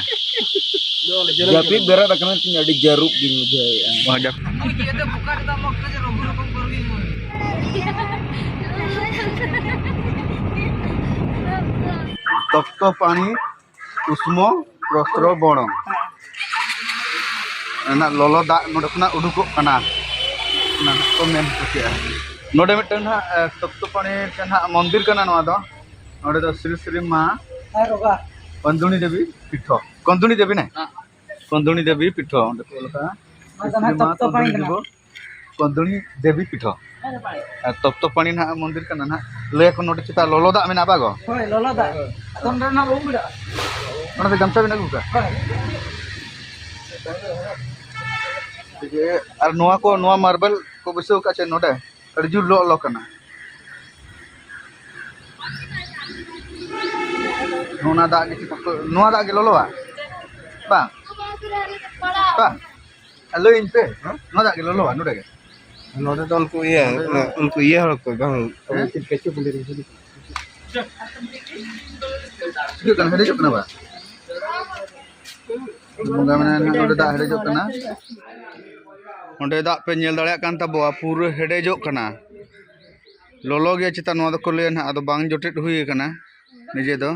ᱡᱟᱹᱯᱤᱫ ᱵᱮᱨᱮᱫ ᱟᱠᱟᱱᱟ ᱛᱤᱧ, ᱟᱹᱰᱤ ᱡᱟᱹᱨᱩᱵ ᱜᱤᱧ ᱵᱩᱡᱷᱟᱹᱣᱮᱫᱼᱟ᱾ ᱚ, ᱡᱟᱹᱯ- ᱛᱚᱯᱛᱚ ᱯᱟᱱᱤ ᱩᱥᱢᱚ ᱯᱨᱚᱥᱨᱚᱵᱚᱬᱚ᱾ ᱚᱱᱟ ᱞᱚᱞᱚ ᱫᱟᱜ ᱱᱚᱰᱮ ᱠᱷᱚᱱᱟᱜ ᱩᱰᱩᱠᱚᱜ ᱠᱟᱱᱟ, ᱚᱱᱟ ᱠᱚ ᱢᱮᱱ ᱦᱚᱪᱚ ᱠᱮᱜᱼᱟ᱾ ᱱᱚᱰᱮ ᱢᱤᱫᱴᱟᱝ ᱱᱟᱦᱟᱜ, ᱮ, ᱛᱚᱯᱛᱚᱯᱟᱱᱤ ᱴᱷᱮᱱ ᱱᱟᱦᱟᱜ ᱢᱚᱱᱫᱤᱨ ᱠᱟᱱᱟ ᱱᱚᱣᱟ ᱫᱚ᱾ ᱱᱚᱰᱮ ᱫᱚ ᱥᱨᱤ ᱥᱨᱤ ᱢᱟ ᱠᱚᱱᱫᱩᱱᱤ ᱫᱮᱵᱤ ᱯᱤᱴᱷᱚ, ᱠᱚᱱᱫᱩᱱᱤ ᱫᱮᱵᱤ ᱱᱟᱭ? ᱦᱮᱸ᱾ ᱠᱚᱱᱫᱩᱱᱤ ᱫᱮᱵᱤ ᱯᱤᱴᱷᱚ, ᱚᱸᱰᱮ ᱠᱚ ᱚᱞ ᱟᱠᱟᱫᱼᱟ᱾ ᱱᱚᱣᱟ ᱫᱚ ᱥᱨᱤ ᱱᱟᱦᱟᱜ ᱢᱟ ᱛᱚᱯᱛᱚᱯᱟᱱᱤ ᱠᱚᱱᱫᱩᱱᱤ ᱠᱟᱱᱟ᱾ ᱫᱮᱵᱚ ᱠᱚᱱᱫᱩᱱᱤ ᱫᱮᱵᱤ ᱯᱤᱴᱷᱚ᱾ ᱟᱨ ᱛᱚᱯᱛᱚᱯᱟᱱᱤ ᱱᱟᱦᱟᱜ ᱢᱚᱱᱫᱤᱨ ᱠᱟᱱᱟ ᱱᱟᱦᱟᱜ᱾ ᱞᱟᱹᱭᱟᱠᱚ ᱱᱚᱰᱮ ᱪᱮᱛᱟᱱ ᱞᱚᱞᱚ ᱫᱟᱜ ᱢᱮᱱᱟᱜᱼᱟ, ᱵᱟᱜᱚ? ᱦᱳᱭ, ᱞᱚᱞᱚ ᱫᱟᱜ᱾ ᱟᱫᱚ ᱱᱚᱰᱮ ᱱᱟᱦᱟᱜ ᱵᱟᱵᱚᱱ ᱵᱷᱤᱲᱟᱹᱜᱼᱟ᱾ ᱚᱱᱟᱛᱮ ᱜᱟᱢᱪᱷᱟ ᱵᱮᱱ ᱟᱹᱜᱩ ᱠᱟᱜᱼᱟ? ᱦᱳᱭ᱾ ᱴᱷᱤᱠ ᱜᱮᱭᱟ᱾ ᱟᱨ ᱱᱚᱣᱟ ᱠᱚ, ᱱᱚᱣᱟ ᱢᱟᱨᱵᱮᱞ ᱠᱚ ᱵᱟᱹᱭᱥᱟᱹᱣ ᱠᱟᱜ ᱪᱮ ᱱᱚᱰᱮ? ᱟᱹᱰᱤ ᱡᱳᱨ ᱞᱚᱞᱚ ᱠᱟᱱᱟ᱾ ᱚᱱᱟ ᱫᱟᱜ ᱜᱮ ᱪᱮᱛᱟᱱ ᱠᱚ, ᱱᱚᱣᱟ ᱫᱟᱜ ᱜᱮ ᱞᱚᱞᱚᱣᱟ? ᱵᱟᱝ? ᱵᱟᱝ? ᱞᱟᱹᱭᱟᱹᱧ ᱯᱮ, ᱱᱚᱣᱟ ᱫᱟᱜ ᱜᱮ ᱞᱚᱞᱚᱣᱟ ᱱᱚᱰᱮ ᱜᱮ? ᱱᱚᱰᱮ ᱫᱚ ᱩᱱᱠᱩ ᱤᱭᱟᱹ, ᱩᱱᱠᱩ ᱤᱭᱟᱹ ᱦᱚᱲ ᱠᱚ, ᱵᱟᱝ? ᱦᱮᱸ? ᱪᱤᱠᱟᱹᱜ ᱠᱟᱱᱟ, ᱦᱮᱰᱮᱡᱚᱜ ᱠᱟᱱᱟ ᱵᱟ? ᱵᱚᱸᱜᱟ ᱢᱮᱱᱟᱭᱟ ᱱᱟᱦᱟᱜ, ᱱᱚᱰᱮ ᱫᱟᱜ ᱦᱮᱰᱮᱡᱚᱜ ᱠᱟᱱᱟ᱾ ᱚᱸᱰᱮ ᱫᱟᱜ ᱯᱮ ᱧᱮᱞ ᱫᱟᱲᱮᱭᱟᱜ ᱠᱟᱱ ᱛᱟᱵᱚᱣᱟ, ᱯᱩᱨᱟᱹ ᱦᱮᱰᱮᱡᱚᱜ ᱠᱟᱱᱟ᱾ ᱞᱚᱞᱚ ᱜᱮᱭᱟ ᱪᱮᱛᱟᱱ, ᱱᱚᱣᱟ ᱫᱚᱠᱚ ᱞᱟᱹᱭᱟ ᱱᱟᱦᱟᱜ, ᱟᱫᱚ ᱵᱟᱝ ᱡᱚᱴᱮᱫ ᱦᱩᱭ ᱟᱠᱟᱱᱟ ᱱᱤᱡᱮ ᱫᱚ᱾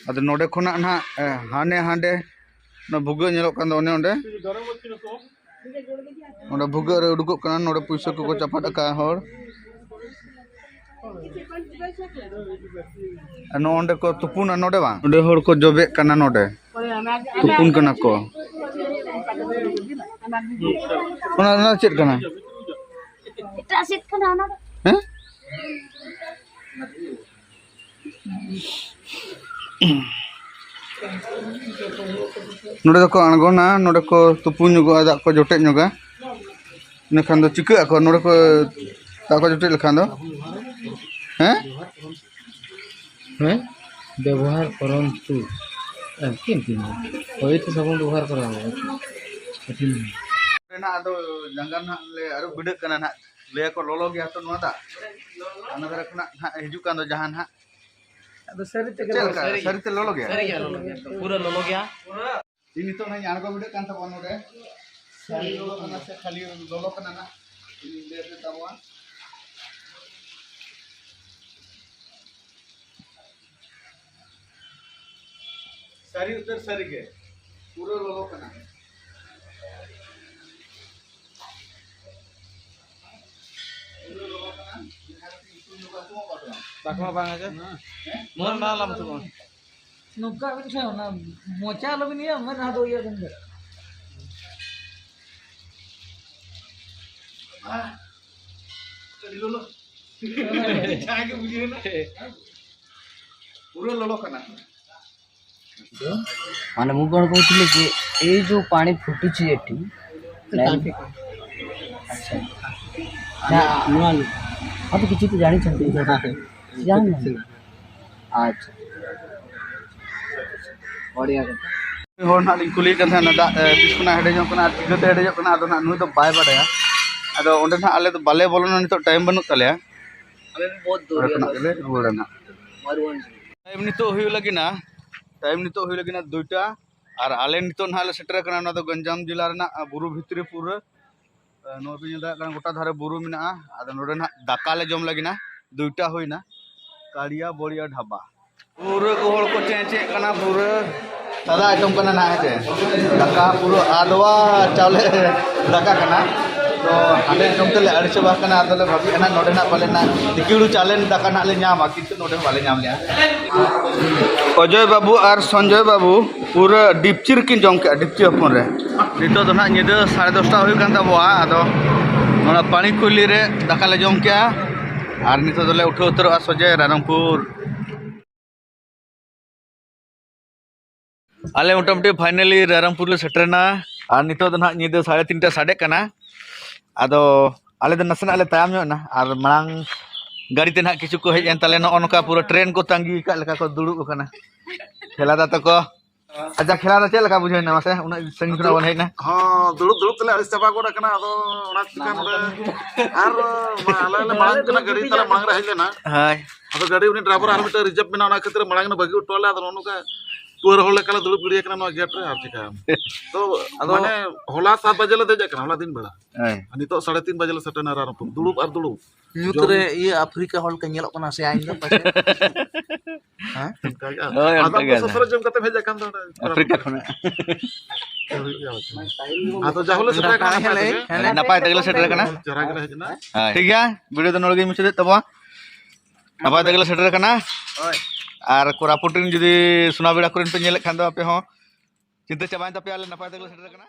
ᱟᱫᱚ ᱱᱚᱰᱮ ᱠᱷᱚᱱᱟᱜ ᱱᱟᱦᱟᱜ, ᱮ, ᱦᱟᱱᱮ ᱦᱟᱸᱰᱮ ᱚᱱᱟ ᱵᱷᱩᱜᱟᱹᱜ ᱧᱮᱞᱚᱜ ᱠᱟᱱ ᱫᱚ, ᱚᱱᱮ ᱚᱸᱰᱮ᱾ ᱚᱸᱰᱮ ᱵᱷᱩᱜᱟᱹᱜ ᱨᱮ ᱩᱰᱩᱠᱚᱜ ᱠᱟᱱᱟ, ᱱᱚᱰᱮ ᱯᱩᱭᱥᱟᱹ ᱠᱚᱠᱚ ᱪᱟᱯᱟᱫ ᱟᱠᱟᱫᱼᱟ ᱦᱚᱲ᱾ ᱟᱨ ᱱᱚᱜᱼᱚ ᱱᱚᱰᱮ ᱠᱚ ᱛᱩᱯᱩᱱᱟ, ᱱᱚᱰᱮ ᱵᱟᱝ, ᱱᱚᱰᱮ ᱦᱚᱲ ᱠᱚ ᱡᱚᱵᱮᱜ ᱠᱟᱱᱟ, ᱱᱚᱰᱮ ᱛᱩᱯᱩᱱ ᱠᱟᱱᱟ ᱠᱚ᱾ ᱚᱱᱟ, ᱚᱱᱟ ᱪᱮᱫ ᱠᱟᱱᱟ? ᱮᱴᱟᱜ ᱥᱮᱫ ᱠᱟᱱᱟ ᱚᱱᱟ ᱫᱚ᱾ ᱦᱮᱸ? ᱱᱚᱰᱮ ᱫᱚᱠᱚ ᱟᱬᱜᱚᱱᱟ, ᱱᱚᱰᱮ ᱠᱚ ᱛᱩᱯᱩ ᱧᱚᱜᱚᱜᱼᱟ, ᱫᱟᱜ ᱠᱚ ᱡᱚᱴᱮᱫ ᱧᱚᱜᱟ᱾ ᱤᱱᱟᱹᱠᱷᱟᱱ ᱫᱚ ᱪᱤᱠᱟᱹᱜ ᱟᱠᱚ ᱱᱚᱰᱮ ᱠᱚ ᱫᱟᱜ ᱠᱚ ᱡᱚᱴᱮᱫ ᱞᱮᱠᱷᱟᱱ ᱫᱚ? ᱦᱮᱸ? ᱦᱮᱸ? ᱵᱮᱵᱚᱦᱟᱨ ᱠᱚᱨᱚᱱᱛᱩ᱾ ᱮ, ᱪᱮᱫ ᱮᱢ ᱢᱮᱱᱫᱟ? ᱦᱳᱭ ᱛᱚ, ᱥᱟᱵᱚᱱ ᱵᱮᱵᱚᱦᱟᱨ ᱠᱚᱨᱟᱣ ᱢᱮ᱾ ᱠᱚᱴᱷᱤᱱ ᱜᱮᱭᱟ᱾ ᱱᱚᱰᱮ ᱱᱟᱜ ᱟᱫᱚ ᱡᱟᱸᱜᱟ ᱱᱟᱜ ᱞᱮ ᱟᱹᱨᱩᱵ ᱵᱤᱰᱟᱹᱜ ᱠᱟᱱᱟ ᱱᱟᱜ᱾ ᱞᱟᱹᱭᱟᱠᱚ ᱞᱚᱞᱚ ᱜᱮᱭᱟ ᱛᱚ ᱱᱚᱣᱟ ᱫᱟᱜ᱾ ᱚᱱᱟ ᱫᱷᱟᱨᱮ ᱠᱷᱚᱱᱟᱜ ᱱᱟᱜ ᱦᱤᱡᱩᱜ ᱠᱟᱱ ᱫᱚ ᱡᱟᱦᱟᱸ ᱱᱟᱜ᱾ ᱟᱫᱚ ᱥᱟᱹᱨᱤ ᱛᱮᱜᱮ ᱪᱮᱫ ᱞᱚᱞᱚ ᱞᱮᱠᱟ? ᱜᱮᱭᱟ᱾ ᱥᱟᱹᱨᱤᱛᱮ ᱞᱚᱞᱚ ᱜᱮᱭᱟ? ᱥᱟᱹᱨᱤ ᱜᱮᱭᱟ, ᱞᱚᱞᱚ ᱜᱮᱭᱟ᱾ ᱯᱩᱨᱟᱹ ᱞᱚᱞᱚ ᱜᱮᱭᱟ᱾ ᱤᱧ ᱱᱤᱛᱚᱜ ᱱᱟᱜ ᱤᱧ ᱟᱬᱜᱚ ᱵᱤᱰᱟᱹᱜ ᱠᱟᱱ ᱛᱟᱵᱚᱱ ᱱᱚᱰᱮ᱾ ᱥᱟᱹᱨᱤ ᱞᱚᱞᱚ ᱠᱟᱱᱟ ᱥᱮ ᱠᱷᱟᱹᱞᱤ ᱞᱚᱞᱚ ᱠᱟᱱᱟ ᱱᱟᱜ? ᱤᱧ ᱞᱟᱹᱭ ᱟᱯᱮ ᱛᱟᱵᱚᱱᱟ᱾ ᱥᱟᱹᱨᱤ ᱩᱛᱟᱹᱨ ᱥᱟᱹᱨᱤ ᱜᱮ᱾ ᱯᱩᱨᱟᱹ ᱞᱚᱞᱚ ᱠᱟᱱᱟ᱾ ᱯᱩᱨᱟᱹ ᱞᱚᱞᱚ ᱠᱟᱱᱟ᱾ ᱵᱟᱠᱢᱟ ᱵᱟᱝ ᱟᱪᱪᱷᱟ᱾ ᱦᱮᱸ? ᱢᱚᱱ ᱢᱟ ᱞᱟᱢ ᱛᱩ ᱵᱟᱝ᱾ ᱱᱚᱝᱠᱟ ᱵᱤᱱ ᱥᱮ ᱚᱱᱟ ᱢᱚᱪᱟ ᱟᱞᱚᱵᱤᱱ ᱤᱭᱟᱹ, ᱢᱮᱫᱦᱟ ᱫᱚ ᱤᱭᱟᱹ ᱵᱤᱱ ᱫᱚ᱾ ᱟᱹᱰᱤ ᱞᱚᱞᱚ᱾ ᱡᱟᱦᱟᱸ ᱜᱮ ᱵᱩᱡᱷᱟᱹᱣ ᱮᱱᱟ᱾ ᱯᱩᱨᱟᱹ ᱞᱚᱞᱚ ᱠᱟᱱᱟ᱾ ମାନେ ମୁଁ କ'ଣ କହୁଥିଲି କି ଏଇ ଯୋଉ ପାଣି ଫୁଟୁଛି ଏଠି, ଆଚ୍ଛା। ନା, ନୂଆ ନୂଆ। ହଁ ତ କିଛି ତ ଜାଣିଛନ୍ତି। ଜାଣିନାହାନ୍ତି। ଆଚ୍ଛା। ବଢ଼ିଆ କଥା। ᱦᱚᱲ ᱱᱟᱦᱟᱜ ᱞᱤᱧ ᱠᱩᱞᱤᱭᱮ ᱠᱟᱱ ᱛᱟᱦᱮᱱᱟ, ᱫᱟᱜ, ᱮ, ᱛᱤᱥ ᱠᱷᱚᱱᱟᱜ ᱦᱮᱰᱮᱡᱚᱜ ᱠᱟᱱᱟ ᱟᱨ ᱪᱤᱠᱟᱹᱛᱮ ᱦᱮᱰᱮᱡᱚᱜ ᱠᱟᱱᱟ, ᱟᱫᱚ ᱱᱟᱦᱟᱜ ᱱᱩᱭ ᱫᱚ ᱵᱟᱭ ᱵᱟᱰᱟᱭᱟ᱾ ᱟᱫᱚ ᱚᱸᱰᱮ ᱱᱟᱦᱟᱜ ᱟᱞᱮ ᱫᱚ ᱵᱟᱞᱮ ᱵᱚᱞᱚᱱᱟ, ᱱᱤᱛᱚᱜ ᱴᱟᱭᱤᱢ ᱵᱟᱹᱱᱩᱜ ᱛᱟᱞᱮᱭᱟ᱾ ᱟᱞᱮ ᱫᱚ ᱵᱚᱦᱩᱛ ᱫᱩᱨ ᱚᱸᱰᱮ ᱜᱮᱭᱟ ᱠᱷᱚᱱᱟᱜ ᱵᱚᱥ᱾ ᱜᱮᱞᱮ ᱨᱩᱣᱟᱹᱲᱟ ᱱᱟᱦᱟᱜ᱾ ᱢᱚᱭᱩᱨᱵᱷᱚᱸᱡᱽ᱾ ᱴᱟᱭᱤᱢ ᱱᱤᱛᱚᱜ ᱦᱩᱭᱩᱜ ᱞᱟᱹᱜᱤᱫ ᱱᱟ, ᱴᱟᱭᱤᱢ ᱱᱤᱛᱚᱜ ᱦᱩᱭᱩᱜ ᱞᱟᱹᱜᱤᱫ ᱱᱟ ᱫᱩᱭᱴᱟ᱾ ᱟᱨ ᱟᱞᱮ ᱱᱤᱛᱚᱜ ᱱᱟᱦᱟᱜ ᱞᱮ ᱥᱮᱴᱮᱨ ᱟᱠᱟᱱᱟ, ᱱᱚᱣᱟ ᱫᱚ ᱜᱚᱧᱡᱟᱢ ᱡᱮᱞᱟ ᱨᱮᱱᱟᱜ, ᱟ, ᱵᱩᱨᱩ ᱵᱷᱤᱛᱨᱤ ᱯᱩᱨ ᱨᱮ᱾ ᱟ, ᱱᱚᱣᱟ ᱯᱮ ᱧᱮᱞ ᱫᱟᱲᱮᱭᱟᱜ ᱠᱟᱱᱟ, ᱜᱚᱴᱟ ᱫᱷᱟᱨᱮ ᱵᱩᱨᱩ ᱢᱮᱱᱟᱜᱼᱟ᱾ ᱟᱫᱚ ᱱᱚᱰᱮ ᱱᱟᱦᱟᱜ ᱫᱟᱠᱟ ᱞᱮ ᱡᱚᱢ ᱞᱟᱹᱜᱤᱫ ᱱᱟ, ᱫᱩᱭᱴᱟ ᱦᱩᱭᱱᱟ, ᱠᱟᱲᱤᱭᱟ ᱵᱚᱲᱤᱭᱟ ᱰᱷᱟᱵᱟ᱾ ᱯᱩᱨᱟᱹ ᱠᱚ ᱦᱚᱲ ᱠᱚ ᱪᱮᱸᱪᱮᱜ ᱠᱟᱱᱟ ᱯᱩᱨᱟᱹ᱾ ᱥᱟᱫᱟ ᱟᱭᱴᱮᱢ ᱠᱟᱱᱟ ᱱᱟᱦᱟᱜ, ᱦᱮᱸ ᱥᱮ? ᱫᱟᱠᱟ ᱯᱩᱨᱟᱹ ᱟᱫᱣᱟ ᱪᱟᱣᱞᱮ ᱫᱟᱠᱟ ᱠᱟᱱᱟ᱾ ᱛᱚ ᱦᱟᱸᱰᱮ ᱡᱚᱢ ᱛᱮᱞᱮ ᱟᱹᱲᱤᱥ ᱪᱟᱵᱟ ᱠᱟᱱᱟ, ᱟᱫᱚᱞᱮ ᱵᱷᱟᱵᱤᱜ ᱠᱟᱱᱟ ᱱᱚᱰᱮ ᱱᱟᱜ ᱯᱟᱞᱮ ᱱᱟᱜ ᱛᱤᱠᱤ ᱦᱩᱲᱩ ᱪᱟᱣᱞᱮ ᱫᱟᱠᱟ ᱱᱟᱜ ᱞᱮ ᱧᱟᱢᱟ, ᱠᱤᱱᱛᱩ ᱱᱚᱰᱮ ᱵᱟᱞᱮ ᱧᱟᱢ ᱞᱮᱜᱼᱟ᱾ ᱚᱡᱚᱭ ᱵᱟᱹᱵᱩ ᱟᱨ ᱥᱚᱧᱡᱚᱭ ᱵᱟᱹᱵᱩ ᱯᱩᱨᱟᱹ ᱰᱤᱯᱪᱤ ᱨᱮᱠᱤᱱ ᱡᱚᱢ ᱠᱮᱜᱼᱟ, ᱰᱤᱯᱪᱤ ᱦᱚᱯᱚᱱ ᱨᱮ᱾ ᱱᱤᱛᱚᱜ ᱫᱚ ᱱᱟᱦᱟᱜ ᱧᱤᱫᱟᱹ ᱥᱟᱲᱮ ᱫᱚᱥᱴᱟ ᱦᱩᱭᱩᱜ ᱠᱟᱱ ᱛᱟᱵᱚᱣᱟ᱾ ᱟᱫᱚ ᱚᱱᱟ ᱯᱟᱹᱲᱤ ᱠᱩᱞᱦᱤ ᱨᱮ ᱫᱟᱠᱟ ᱞᱮ ᱡᱚᱢ ᱠᱮᱜᱼᱟ ᱟᱨ ᱱᱤᱛᱚᱜ ᱫᱚᱞᱮ ᱩᱴᱷᱟᱹᱣ ᱩᱛᱟᱹᱨᱚᱜᱼᱟ ᱥᱚᱡᱷᱮ ᱨᱟᱭᱨᱚᱝᱯᱩᱨ᱾ ᱟᱞᱮ ᱢᱚᱴᱟᱢᱩᱴᱤ finally ᱨᱟᱭᱨᱚᱝᱯᱩᱨ ᱞᱮ ᱥᱮᱴᱮᱨᱮᱱᱟ᱾ ᱟᱨ ᱱᱤᱛᱚᱜ ᱫᱚ ᱱᱟᱦᱟᱜ ᱧᱤᱫᱟᱹ ᱥᱟᱲᱮ ᱛᱤᱱᱴᱟ ᱥᱟᱰᱮᱜ ᱠᱟᱱᱟ᱾ ᱟᱫᱚ ᱟᱞᱮ ᱫᱚ ᱱᱟᱥᱮᱱᱟᱜ ᱞᱮ ᱛᱟᱭᱚᱢ ᱧᱚᱜ ᱮᱱᱟ, ᱟᱨ ᱢᱟᱲᱟᱝ ᱜᱟᱹᱰᱤ ᱛᱮ ᱱᱟᱦᱟᱜ ᱠᱤᱪᱷᱩ ᱠᱚ ᱦᱮᱡ ᱮᱱ ᱛᱟᱞᱮ, ᱱᱚᱜᱼᱚ ᱱᱚᱝᱠᱟ ᱯᱩᱨᱟᱹ ᱴᱨᱮᱱ ᱠᱚ ᱛᱟᱺᱜᱤ ᱟᱠᱟᱫ ᱞᱮᱠᱟ ᱠᱚ ᱫᱩᱲᱩᱵ ᱟᱠᱟᱱᱟ᱾ ᱠᱷᱮᱞᱟ ᱫᱟ ᱛᱟᱠᱚ, ᱟᱪᱪᱷᱟ, ᱠᱷᱮᱞᱟ ᱫᱟ ᱪᱮᱫ ᱞᱮᱠᱟ ᱵᱩᱡᱷᱟᱹᱣ ᱮᱱᱟ ᱢᱟᱥᱮ? ᱩᱱᱟᱹᱜ ᱥᱟᱺᱜᱤᱧ ᱠᱷᱚᱱᱟᱜ ᱵᱚᱱ ᱦᱮᱡ ᱮᱱᱟ᱾ ᱦᱚᱸ, ᱫᱩᱲᱩᱵ ᱫᱩᱲᱩᱵ ᱛᱮᱞᱮ ᱟᱹᱲᱤᱥ ᱪᱟᱵᱟ ᱜᱚᱫ ᱟᱠᱟᱱᱟ᱾ ᱟᱫᱚ ᱚᱱᱟ ᱪᱤᱠᱟ ᱱᱚᱰᱮ ᱟᱨ ᱢᱟ-, ᱟᱞᱮ ᱞᱮ ᱢᱟᱲᱟᱝ ᱠᱟᱱᱟ, ᱜᱟᱹᱰᱤ ᱛᱟᱞᱮ ᱢᱟᱲᱟᱝ ᱨᱮ ᱦᱮᱡ ᱞᱮᱱᱟ᱾ ᱦᱳᱭ᱾ ᱟᱫᱚ ᱜᱟᱹᱰᱤ ᱩᱱᱤ ᱰᱨᱟᱭᱵᱷᱟᱨ ᱟᱨ ᱢᱤᱫᱴᱟᱝ ᱨᱤᱡᱟᱨᱵᱷ ᱢᱮᱱᱟᱜᱼᱟ, ᱚᱱᱟ ᱠᱷᱟᱹᱛᱤᱨ ᱢᱟᱲᱟᱝ ᱮ ᱵᱟᱹᱜᱤ ᱦᱚᱴᱚ ᱟᱞᱮ᱾ ᱟᱫᱚ ᱱᱚᱜᱼᱚ ᱱᱚᱝᱠᱟ ᱯᱩᱣᱟᱹᱨ ᱦᱚᱲ ᱞᱮᱠᱟ ᱞᱮ ᱫᱩᱲᱩᱵ ᱜᱤᱰᱤ ᱟᱠᱟᱱᱟ ᱱᱚᱣᱟ ᱜᱮᱴ ᱨᱮ, ᱟᱨ ᱪᱤᱠᱟᱹᱭᱟᱢ? ᱛᱚ ᱟᱫᱚ ᱢᱟᱱᱮ ᱦᱚᱞᱟ ᱥᱟᱛ ᱵᱟᱡᱮ ᱞᱮ ᱫᱮᱡ ᱟᱠᱟᱱᱟ, ᱦᱚᱞᱟ ᱫᱤᱱ ᱵᱮᱲᱟ᱾ ᱦᱮᱸ᱾ ᱟᱨ ᱱᱤᱛᱚᱜ ᱥᱟᱲᱮ ᱛᱤᱱ ᱵᱟᱡᱮ ᱞᱮ ᱥᱮᱴᱮᱨᱱᱟ ᱨᱟᱭᱨᱚᱝᱯᱩᱨ, ᱫᱩᱲᱩᱵ ᱟᱨ ᱫᱩᱲᱩᱵ᱾ ᱧᱩᱛ ᱡᱚᱢ ᱨᱮ ᱤᱭᱟᱹ ᱟᱯᱷᱨᱤᱠᱟ ᱦᱚᱲ ᱞᱮᱠᱟ ᱧᱮᱞᱚᱜ ᱠᱟᱱᱟ ᱥᱮ ᱟᱹᱧ ᱫᱚ ᱯᱟᱪᱮ? ᱦᱮᱸ? ᱚᱱᱠᱟ ᱜᱮ᱾ ᱦᱳᱭ, ᱟᱫᱚ ᱚᱱᱠᱟ ᱜᱮ᱾ ᱥᱚᱥᱚᱨ ᱡᱚᱢ ᱠᱟᱛᱮ ᱦᱮᱡ ᱟᱠᱟᱱ ᱫᱚ ᱚᱸᱰᱮ ᱟᱯᱷᱨᱤᱠᱟ ᱠᱷᱚᱱᱟᱜ᱾ ᱟᱫᱚ ᱡᱟᱦᱳ ᱞᱮ ᱥᱮᱴᱮᱨ ᱟᱠᱟᱱᱟ ᱱᱟᱯᱟᱭ ᱛᱮᱜᱮ᱾ ᱦᱮᱸ, ᱱᱟᱯᱟᱭ ᱛᱮᱜᱮ ᱞᱮ ᱥᱮᱴᱮᱨ ᱟᱠᱟᱱᱟ᱾ ᱪᱮᱦᱨᱟ ᱜᱮᱞᱮ ᱦᱮᱡ ᱮᱱᱟ᱾ ᱦᱳᱭ᱾ ᱴᱷᱤᱠ ᱜᱮᱭᱟ, ᱵᱷᱤᱰᱤᱭᱳ ᱫᱚ ᱱᱚᱰᱮ ᱜᱮᱧ ᱢᱩᱪᱟᱹᱫᱮᱫ ᱛᱟᱵᱚᱱᱟ᱾ ᱱᱟᱯᱟᱭ ᱛᱮᱜᱮ ᱞᱮ ᱥᱮᱴᱮᱨ ᱟᱠᱟᱱᱟ᱾ ᱦᱳᱭ᱾ ᱟᱨ ᱠᱳᱨᱟᱯᱩᱴ ᱨᱮᱱ ᱡᱩᱫᱤ ᱥᱳᱱᱟ ᱵᱮᱲᱟ ᱠᱚᱨᱮᱱ ᱯᱮ ᱧᱮᱞᱮᱫ ᱠᱷᱟᱱ ᱫᱚ ᱟᱯᱮ ᱦᱚᱸ ᱪᱤᱱᱛᱟᱹ ᱪᱟᱵᱟᱭᱮᱱ ᱛᱟᱯᱮᱭᱟ, ᱟᱞᱮ ᱱᱟᱯᱟᱭ ᱛᱮᱜᱮ ᱞᱮ ᱥᱮᱴᱮᱨ ᱟᱠᱟᱱᱟ᱾